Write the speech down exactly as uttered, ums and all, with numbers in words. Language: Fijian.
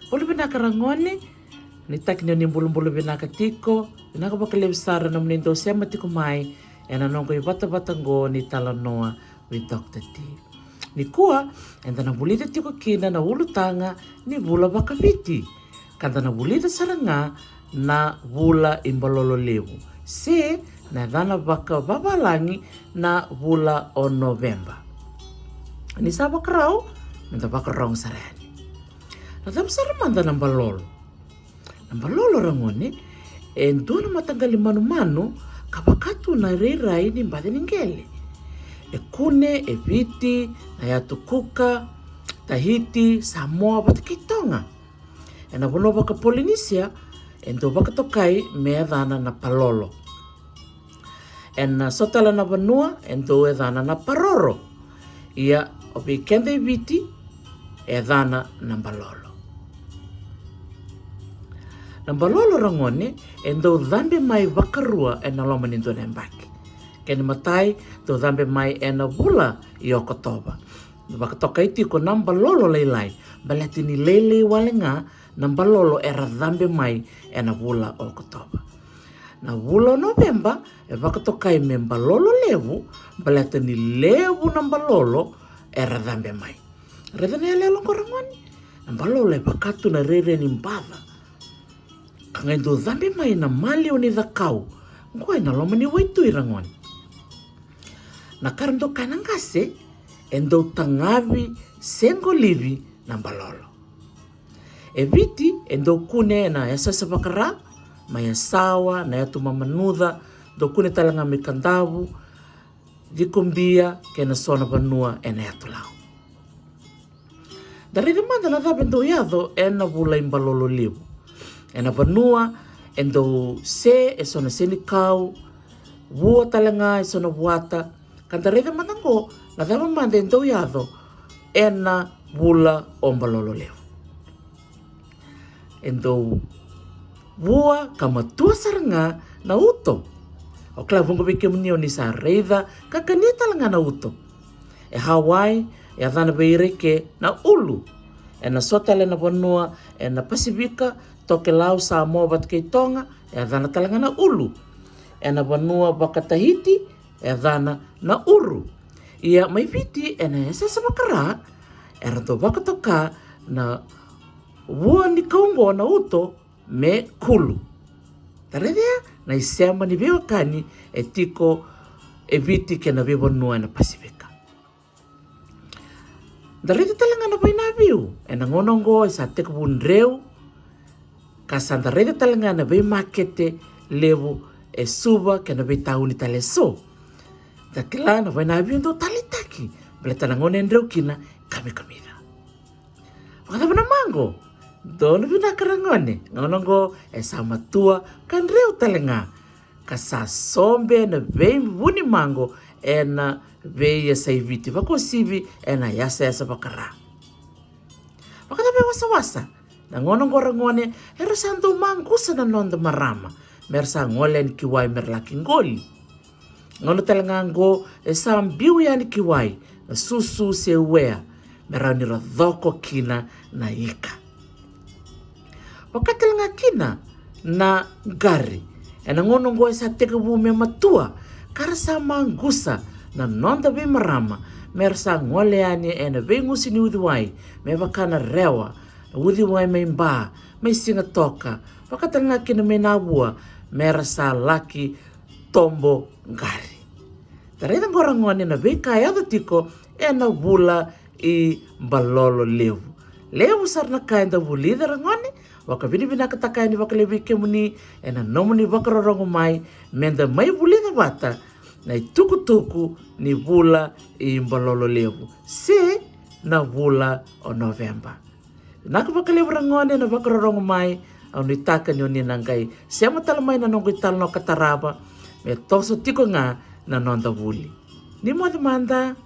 Bula vinaka ragone, ni taki ni o ni bulabula vinaka tiko. Vinaka vakalevu sara na nomuni dau sema tiko mai ena noqu ivatavata qo ni talanoa with Doctor T. Nikua eda na vulica tiko kina na ulutaga ni vula vakaviti, ka da na vulica sara ga na vula i balolo levu, se na yacana vakavavalagi na vula o Noveba. Ni sa vakarau, meda vakarorogo sara yani. Na cava sara mada na balolo? Na balolo ragone e dua na mataqali manumanu ka vaka tu na irairai ni bace ni qele. E kune e Viti, na yatu Kuka, Tahiti, Samoa vata kei Toga. Ena vanua vaka Polinisia e dau vakatokai me yacana na palolo. Ena so tale na vanua e dau yacana na paroro. Ia o vei keda e Viti e yacana na balolo. Na balolo ragone e dau cabe mai vakarua ena loma ni dua na yabaki. Kena imatai, dau cabe mai ena vula i Okotova. Vakatokai tiko na balolo lailai baleta ni lailai wale ga na balolo era cabe mai ena vula o Okotova. Na vula o Noveba e vakatokai me balolo levu baleta ni levu na balolo era cabe mai. Raica na yaloyalo qo ragone, na balolo e vaka tu na rere ni baca. Ka qai dau cabe mai na maliwa ni cakau qo ena loma ni waitui ragone. Na ka ra dau kaya na qase, e dau tagavi se qolivi na balolo. E Viti e dau kune ena yasayasa vakara, mai Yasawa, na yatu Mamanuca, dau kune tale ga mai Kadavu, Cikobia kei na so na vanua ena yatu Lau. Da raica mada na cava e dau yaco ena vula i balolo levu. Ena vanua e dau se e so na senikau, vua tale ga e so na vuata, ka da raica mada qo na cava mada e dau yaco ena vula o balolo levu. E dau vua ka matua sara ga na uto. Au kila vuqa vei kemuni o ni sa raica ka kania tale ga na uto. E Hawaii e yacana vei ira eke na ulu. Ena so tale na vanua ena Pasifika, Tokelau, Samoa vata kei Toga, e yacana tale ga na ulu. Ena vanua vaka Tahiti e yacana na uru. Ia mai Viti ena yasayasa vakara era dau vakatoka na vua ni kau qo na uto me kulu. Da raica na isema ni veiwekani e tiko e Viti kei na veivanua ena Pasifika. Da raica tale ga na vainaviu ena gauna oqo e sa tekivu dreu, ka sa da raica tale ga na veimakete levu e Suva kei na veitauni tale eso. Da kila na vainaviu dau taleitaki baleta na gauna e dreu kina kamikamica. Vakacava na maqo? Donu vinaka ragone, gauna oqo e sa matua ka dreu tale ga, ka sa sobe na veivuni maqo ena veiyasai Viti, vakauasivi ena yasayasa vakara. Vakacava e wasawasa? Na gauna oqo ragone era sa dau maqusa na noda marama mera sa gole yani ki wai mera laki qoli. Gauna tale ga oqo e sa biu yani ki wai na susu se uea me rawa ni ra coko kina na ika. Vaka tale ga kina na qari, ena gauna oqo e sa tekivu me matua ka ra sa maqusa na noda veimarama mera sa gole yani ena veigusu ni uciwai, me vaka na rewa, na uciwai mai Ba, mai Sigatoka, vaka tale ga kina mai Navua, mera sa laki tobo qari. Da raica oqo ragone na veika e yaco tiko ena vula i balolo levu. Levu sara na ka eda vulica ragone, vakavinavinakataka yani vakalevu vei kemuni ena nomuni vakarorogo mai, meda mai vulica vata na itukutuku ni vula i balolo levu se na vula o Noveba. Vinaka vakalevu ragone na vakarorogo mai, au nuitaka ni o ni na qai sema tale mai na noqu italanoa ka tarava, me toso tiko ga na noda vuli. Ni moce mada.